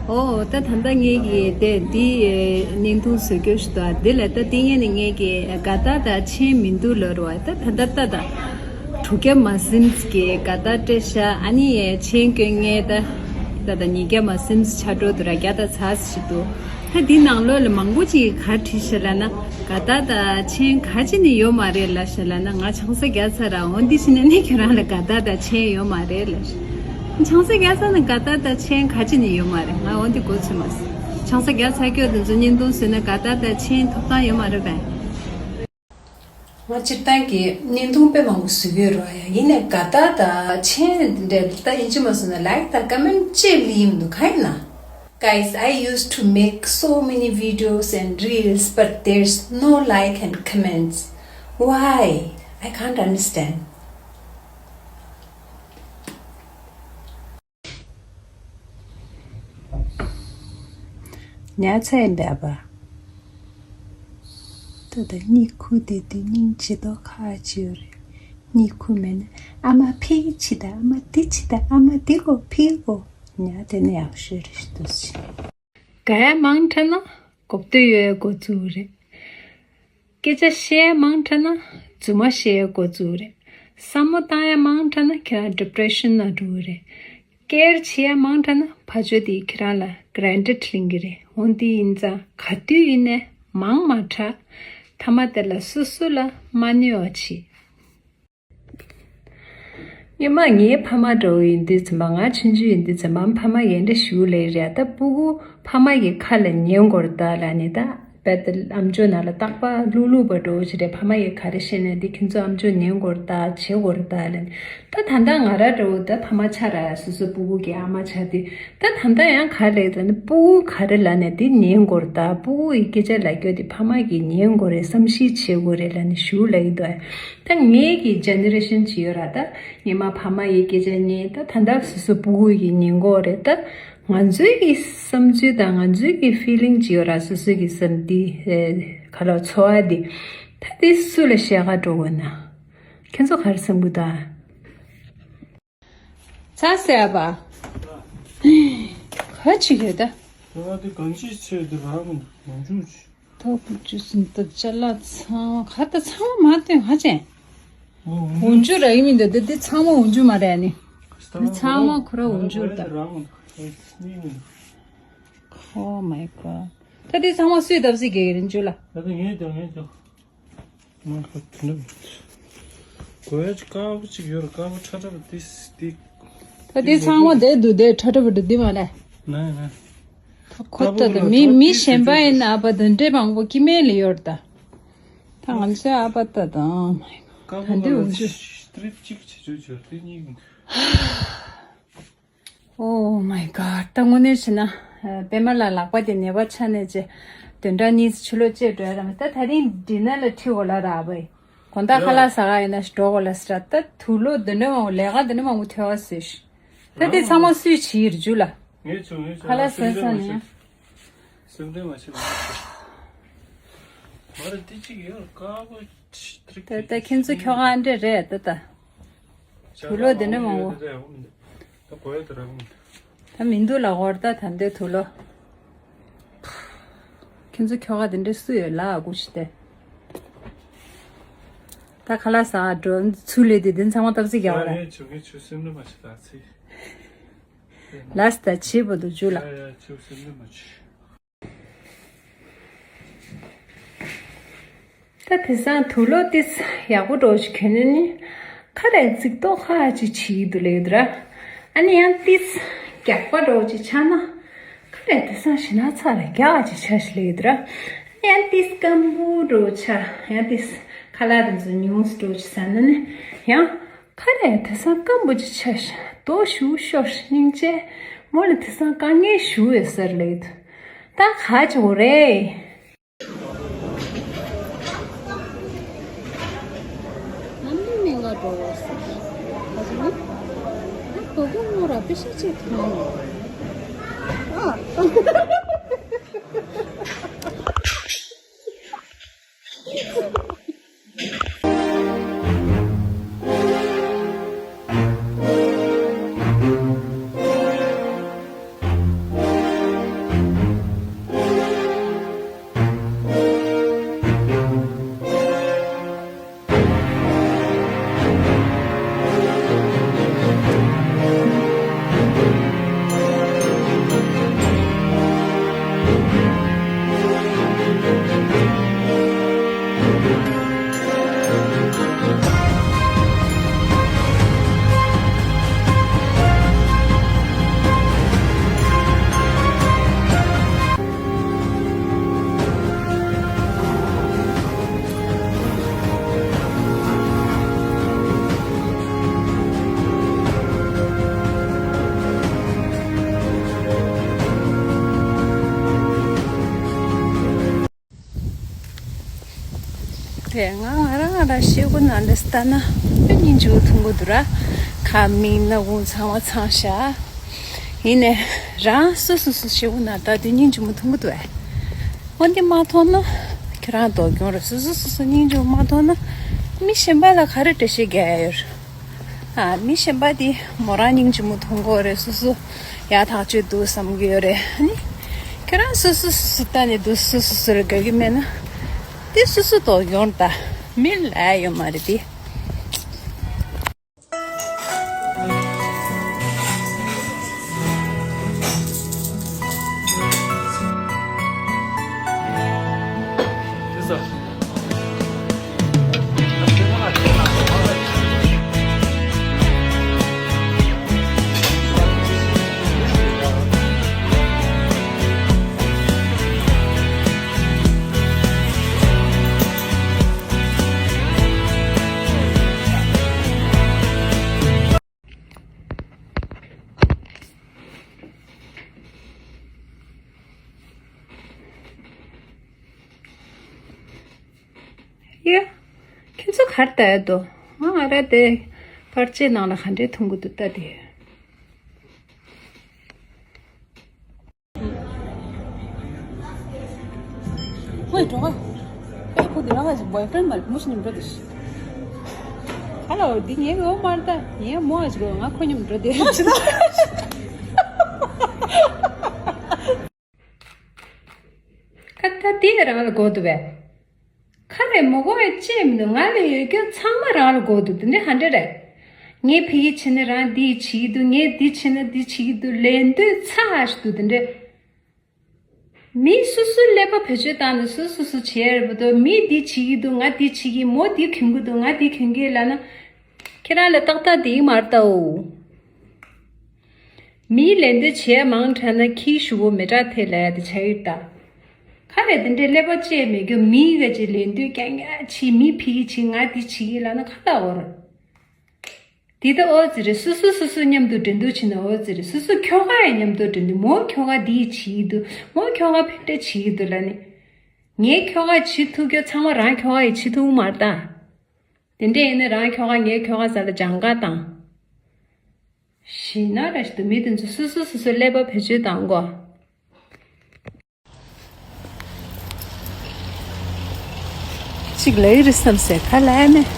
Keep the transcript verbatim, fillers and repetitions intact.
ཨོ་ད་ད་ལྟ་ངེད་ཀྱིས་དེ་འདི་བརྙན་ཐུང་བཟོ་རྒྱུ་ཞིག་འདུག་འདི་ལ་ད་ཏིང་ངེ་ནས་ངེད་ཀྱིས་དགའ་རྟགས་དང་མཆན་མི་འདུག་ལབ་རེད་བ། ད་ད་ལྟ་ལྟ་དང་། དྲུག་བརྒྱ་མ་ཟིན་གྱི་དགའ་རྟགས་སྤྲད་ཤག་ཨ་ནི་མཆན་སྐྱོན་ངེས་ད། ད་ད་ཉིས་བརྒྱ་མ་ཟིན་ཆགས་འགྲོ་འདུག་ར་བརྒྱ་དང་ཚ་ཞིག་འདུག་ད་འདི་ནང་ལོགས་ལ་མང་པོ་ཅིག་གིས་ག་རེ་བྲིས་ཤག་ལབ་ན། དགའ་རྟགས་དང་མཆན་ག་ཅི་ནས་ཡོད་མ་རེད་ལབ་ཤག་ལབ་ན། ང་ཆང་ས་བརྒྱབ་ཚར་ར། འོ་འདི་བྱས་ན་ནི་ཁྱོད་རང་ལ་དགའ་རྟགས་དང་མཆན་ཡོད་མ་རེད་ལབ་ཤག་ཆང་ས་བརྒྱབ་ཚར་ན་དགའ་རྟགས་དང་མཆན་ག་ཅི་ནས་ཡོད་མ་རེད། ང་འོ་འདི་གོ་ཚོད་མ་སོང་། ཆང་ས་བརྒྱབ་ཚར་ཁྱོད་དེ་ཚོ་བརྙན་ཐུང་བཟོས་ན་དགའ་རྟགས་དང་མཆན་ཐོབ་ཐང་ཡོད་མ་རེད་པས། ང་སྤྱིར་བཏང་གི་བརྙན་ཐུང་དཔེ་མང་པོ་བཟོ་གི་ཡོད་རེད་བ། ཡ་ཡིན་ནའི་དགའ་རྟགས་དང་མཆན་འདྲ་ད་ཡིན་གཅིག་མ་སོང་ན་ལའིག་དང་ཀ་མེན་ཊི་ཅིག་ལ་ཡིན་མི་འདུག་ག་ཡིན་ན། Guys, I used to make so many videos and reels, but there's no like and comments. Why? I can't understand. ཉལ་ཚད་འདས་པ། ད་ལྟ་གཉིད་ཁུག་བསྡད་དུས་སྙིང་རྗེ་མདོག་ཁ་ཅིག་ཡོད་རེད། གཉིད་ཁུག་མེད་ན་ཨ་མ་ཕིག་ཅིག་དང་ཨ་མ་འདི་ཅིག་དང་ཨ་མ་འདི་གོ་ཕིག་གོ་ཉལ་བསྡད་ན་ཡག་ཤོས་རེད་འདུག་ཟེར། དགའ་ཡ་མང་དྲགས་ན་གོ་བསྡུར་ཡོད་འགོ་བཙུགས་རེད། སྐད་ཆ་བཤད་ཡ་མང་དྲགས་ན་རྫུན་མ་བཤད་ཡ་འགོ་བཙུགས་རེད། བསམ་བློ་བཏང་ཡ་མང་དྲགས་ན་ཁྱེད་རང་ཌི་པི་རེ་ཤན་ནང་འགྲོ་གི་རེད། ཀེར་བྱེད་ཡ་མང་དྲགས་ན་ཕ་ཆོས་དེས་ཁྱེད་རང་ལ་གྷ་རན་ཊི་ཌི་ལེན་གི་རེད། འོ་འདི་ཡིན་ཙང་ག་དུས་ཡིན་ནའི་མང་མ་དྲགས། མཐའ་མ་དེ་ལ་སོ་སོ་ལ་མ་གནོད་པ་བྱེད། སྔོན་མ་ངའི་ཕ་མ་འདྲ་བོ་ཡིན་དུས་ཙམ་པ། ང་ཆུང་ཆུང་ཡིན་དུས་ཙམ་པ་ཕ་མ་གིས་འདྲ་ཞུ་ལེ་རེད། ད་སྤུ་གུ་ཕ་མ་གི་ཁ་ལ་ཉན་དགོས་རེད་ད་ལབ་ནས། ད་དཔེ་ད་ཨམ་ཅོག་ནང་ལ་རྟག་པར་ལྷུག་ལྷུག་པ་འདྲ་བོ་ཞིག་རེད། ཕ་མ་གིས་ག་རེ་བཤད་ནའི་འདི་ཁྱེད་ཚོ་ཨམ་ཅོག་ཉན་དགོས་རེད་ད། བྱེད་དགོས་རེད་ད་ལབ་ནས། ད་ད་ལྟ་ང་རང་འདྲ་བོ་ད་ཕ་མ་ཆགས་ར། སོ་སོ་སྤུ་གུ་གི་ཨ་མ་ཆགས་དུས་ད་ད་ལྟ་ཡང་ག་རེ་ལབ་ན། སྤུ་གུ་ག་རེ་ལབ་ནའི་འདི་ཉན་དགོས་རེད་ད། སྤུ་གུ་ཡི་སྐད་ཆ་ལབ་རྒྱུ་དེ་ཕ་མ་གིས་ཉན་དགོས་རེད། བསམ་ཤེས་བྱེད་དགོས་རེད་ལབ་ནས་ཞུ་ལབ་ཀྱི་འདུག་ད་ངེད་ཀྱི་ཇེ་ནེ་རེ་ཤན་ཅིག་ཡོད་ར། ད་སྔོན་མ་ཕ་མ་ཡི་སྐད་ཆ་ཉན། ད་ད་ལྟ་སོ་སོ་སྤུ་གུ་ཡིས་ཉན་དགོས་རེད། ད་ང་ཚོའི་གི་བསམ་ཚུལ་དང་ང་ཚོའི་གི་ཕི་ལིང་ཅིག་ཡོད་ར། སོ་སོའི་གི་བསམ་འདི་ཨེ་ག་ལ་ཚོར་བ་འདི། ད་འདི་སུ་ལ་བཤད་ག་འགྲོ་དགོས་ན། ཁྱེད་ཚོ་ག་རེ་བསམ་གི་འདུག་ཚ་ཟེར་བ། ག་ཅིག་ཡོད་ད། ང་དེ་གང་ཅིའི་ཚེ་དེ་རང་མི་འདུག་ཡོང་རྒྱུ་ཅི། ཐོག་བཅུ་གསུམ་སྟབས་ཅ་ལག་ཚང་མ་ག་ད་ཚང་མ་མ་སྟོན་ཧ་ཅན། འོང་རྒྱུ་ར་ཡིན་མི་འདུག་དེ་དེ་ཚང་མ་འོང་རྒྱུ་མ་རེད་ཨ་ནི། དེ་ཚང་མ་ཁོ་ར་འོང་རྒྱུ་རེད་ད། རང་མི་འདུག་ཨེ་སྙིང་མི་འདུག Oh my god. ད་དེ་ཚང་མ་སུས་བརྡབ་གསིག་གེ་རིན་ཅུ་ལ། ད་དེ་ངས་ཀྱང་ངས་ཀྱང་། མ་ཁ་དེ་འདྲ་མི་འདུག་དགོས་ཡ་ཅིག་དཀར་པོ་ཅིག་ཡོད་ར། དཀར་པོ་ཁྲ་ཁྲ་བ་དེ་དེ། ད་དེ་ཚང་མ་དེ་འདུག་དེ་ཁྲ་ཁྲ་བ་འདུག་དེ་མ་རེད། ནས་ནས། ད་ཁོ་ད་ད་མི་མི་གཞན་པ་ཡིན་ན་ཨ་ཕ་དེ་འདྲའི་མང་པོ་ཀི་མེད་ལ་ཡོད་ར་ད། ད་ང་ཚོའི་ཨ་ཕ་ད་དང་། དཀར་པོ་ད་འདི་འོང་རྒྱུ། ཏི་རིབ་གཅིག་བྱེད་རྒྱུ་བྱོས་དེ་གཉིས། Oh my god. ད་དངོས་གནས་བྱས་ན། ཨ། པད་མ་ལགས་ལག་པ་དེ་ནད་པ་ཆགས་ནས་ཅེ། བདུན་ཕྲག་གཉིས་ཕྱི་ལོགས་བཅད་འགྲོ་ཡ་རང་། ད་ད་རིང་ཌི་ནར་ལ་ཁྲིད་འོ་ལ་ར་བའི། དགོང་དག་ཁ་ལག་ཟ་ག་ཡིན་ན་འགྲོ་འོ་ལ་ཟེར་ར། ད་དུག་ལོག་འདི་འདྲ་མང་པོ་ལས་ཀ་འདི་འདྲ་མང་པོ་ཐོལ་བ་ཟེར་ཤི། ད་དེ་ཚང་མ་སུས་བྱེད་ཡིར་རྒྱུ་ལ། ངས་བྱུང་ངས་བྱུང་། ཁ་ལག་ཟ་ས་ནས་ཡ། སེམས་ཁྲལ་མ་བྱེད་པ་ང་ཚོ། མ་རེད་དེ་གཅིག་ཡོད་དཀར་པོ་ཏི་རིབ་ད་ད་ཁྱེད་ཚོ་ཁྱོ་ག་འདྲ་རེད་ད་ད། དུག་ལོག་དེ་འདྲ་མང་པོ། ད་གོ་ཡ་དེ་རང་མི་འདུག་ད་མི་འདུག་ལ་འོར་ད་ད་འདོད་དུག་ལོག་ཁྱེད་ཚོ་ཁྱོ་ག་དེ་འདྲ་སུ་ཡོད་ལ་ཨ་ཁུ་ཞིག་སྟེ། ད་ཁ་ལག་ཟ་འགྲོ་ཚུལ་ལས་དེ་དེ་ཚང་མ་སྟབས་ཚིག་རྒྱག་པ་རེད། ཡ་ཡ་ཆུ་ངས་ཆུ་སེམས་ནི་མ་ཆུ་ད་ཚིག་ལ་སི་ད་བྱེད་པོ་འདུག་ཇུ་ལ། ཡ་ཡ་ཆུ་སེམས་ནི་མ་ཆུ། ད་དེང་སང་དུག་ལོག་ཏིས་ཡག་པོ་འགྲོ་ཞིག་གྱོན་ནས་ནི། ཁ་རས་ཚིག་ཏོག་ཁ་ཅིག་བྱེད་ཀྱི་འདུག་ལེགས་འདུག་ར། ཨ་ནི་ཡང་ཏིས་རྒྱགས་པ་འགྲོ་ཅིག་ཆགས་ན། ཁ་རས་དེང་སང་ཞེ་ན་ཚ་ར་རྒྱགས་ཅིག་ཆགས་ཤིག་ལེགས་འདུག་ར། ཨ་ནི་ཡང་ཏིས་སྐམ་པོ་འགྲོ་ཆགས་ཡང་ཏིས་ཁ་ལག་དེ་ཚོ་ཉུང་སུ་འགྲོ་ཅིག་ཟ་ན་ནི་ཡང་། ཁ་རས་དེང་སང་སྐམ་པོ་ཅིག་ཆགས་ཤིག་དོ་ཞུ་ཤོར་སྙིང་རྗེ། མོ་ལ་དེང་སང་དཀའ་ངལ་ཞུ་ཡོད་ཟེར་ལེགས་འདུག་ད་ག་ཅིག་འོ་རེད། ང་ང་རང་ང་རང་ཤེལ་སྒོ་ནང་ལ་ལྟ་ན་དཔེ་སྙིང་རྗེ་པོ་མཐོང་གི་འདུག་ར། ཁ་མིག་སྣ་ཁུང་ཚང་མ་ཚང་ཤག་ཡིན་ནའི་རང་སོ་སོ་སོ་ཤེལ་སྒོ་ནང་ལྟ་དུས་སྙིང་རྗེ་མོ་མཐོང་གི་འདུག་ཨེ། འོ་འདི་མ་མཐོང་ན་ཁྱེད་རང་དོ་སྐྱོང་རེད། སོ་སོ་སོ་སོ་སྙིང་རྗེ་མོ་མ་མཐོང་ན་མི་གཞན་པ་ལ་ག་རེ་འགྲེལ་བཤད་རྒྱག་ཡ་ཡོད་རེད། ཨ། མི་གཞན་པ་དེ་མོ་རང་སྙིང་རྗེ་མོ་མཐོང་གི་ཡོད་རེད། སོ་སོ་ཡག་ཐག་ཆོད་འདུག་བསམ་གྱི་ཡོད་རེད། ཨ་ནི་ཁྱོད་རང་སོ་སོ་སོ་སོ་ལྟ་ནས་འདུག་སོ་སོ་སོ་ལ་དགའ་གི་མེད་ན་དེ་སོ་སོ་དོ་སྐྱོང་ད། མི་ལ་ཡོད་མ་རེད་དེ། ཡ། ཁྱེད་ཚོ་ག་རེ་ལྟ་ཡ་འདུག་ང་ང་ར་དེ་པར་ཆས་ནང་ལ་ག་འདྲས་མཐོང་གི་འདུག་ལྟ་དེ། ཝེ་གྲོགས། ཨེ་ཁོ་འདི་རང་ག་ཅིག་བོའི་ཕྲེན་མ་རེད། མོ་ཞིག་མཉམ་འགྲོ་དེ་ཤི། ཧ་ལོ། འདི་ངའི་འོ་མ་རེད་ད། ངའི་མོ་ཨ་ཅིག་ང་ཁོ་མཉམ་འགྲོ་དེ། ཁ་ད་དེ་རང་ལ་གོ་འདུག་བས། ཁ་རེ་མོ་གོ་ཡ་ཅེས་མི་འདུག་ང་ལ་ཡོད་རྒྱུ་ཚང་མ་རང་ལ་གོ་འདུག་དེ་འདྲ་ཧ་འདྲ་རེད། ངས་ཕ་གི་ཕྱིན་ན་རང་འདི་བྱེད་ཀྱི་འདུག་ངས་འདི་ཕྱིན་ན་འདི་བྱེད་ཀྱི་འདུག་ལས་འདོད་ཚ་ཧ་ཞིག་འདུག་དེ་འདྲ། མི་སོ་སོའི་ཀླད་པ་བེད་སྤྱོད་བཏང་ནས་སོ་སོ་སོ་བྱེད་ཡ་རེད་པ་དོ། མི་འདི་བྱེད་ཀྱི་འདུག་ང་འདི་བྱེད་ཀྱི། མོ་འདི་གྱོན་གྱི་འདུག་ང་འདི་གྱོན་གྱི་ལབ་ན། ཁྱེད་རང་ལ་ཏག་ཏག་འདི་མ་རེད་ད་འོ། མིའི་ལས་འདོད་བྱས་མང་དྲགས་ན་ཁྱིའི་གཞུ་བོ་མེ་སྲེག་ཐེབས་ལབ་ཡ་དེ་ཆགས་ཀྱི་རེད་ད། ག་རེ་དེ་འདྲའི་ཀླད་པ་བཅད་མེད་རྒྱུ་མིའི་ག་ཅིག་ལས་འདོད་རྐྱང་རྐྱང་བྱེད། མི་ཕི་གི་བྱེད། ང་འདི་བྱེད་ཀྱི་ལབ་ན་ཁ་ལ་འོར། འདི་ད་འོ་ཙི་རེད། སོ་སོ་སོ་སོ་མཉམ་དུ་འགྲན་བསྡུར་བྱེད་ན་འོ་ཙི་རེད། སོ་སོ་ཁྱོ་ག་ཡང་མཉམ་དུ་འགྲན་བསྡུར། མོ་ཁྱོ་ག་འདི་བྱེད་ཀྱི་འདུག་མོ་ཁྱོ་ག་ཕི་འདྲ་བྱེད་ཀྱི་འདུག་ལབ་ནས། ངའི་ཁྱོ་ག་བྱེད་ཐུབ་རྒྱུ་ཚང་མ་རང་ཁྱོ་ག་ཡིས་བྱེད་ཐུབ་མ་རེད་ད། དེ་འདྲ་ཡིན་ན་རང་ཁྱོ་ག་ངའི་ཁྱོ་ག་ཟེར་ལ་སྦྱང་ག་དང་། ཞེ་ན་ར་ཞིག་འདུག་མི་དེ་ཚོ་སོ་སོ་སོ་སོའི་ཀླད་པ་བེད་སྤྱོད་བཏང་གོ། གཅིག་ལ་ཡི་རི་བསམ་སེ་ཁ་ལ་ཨ་མེ་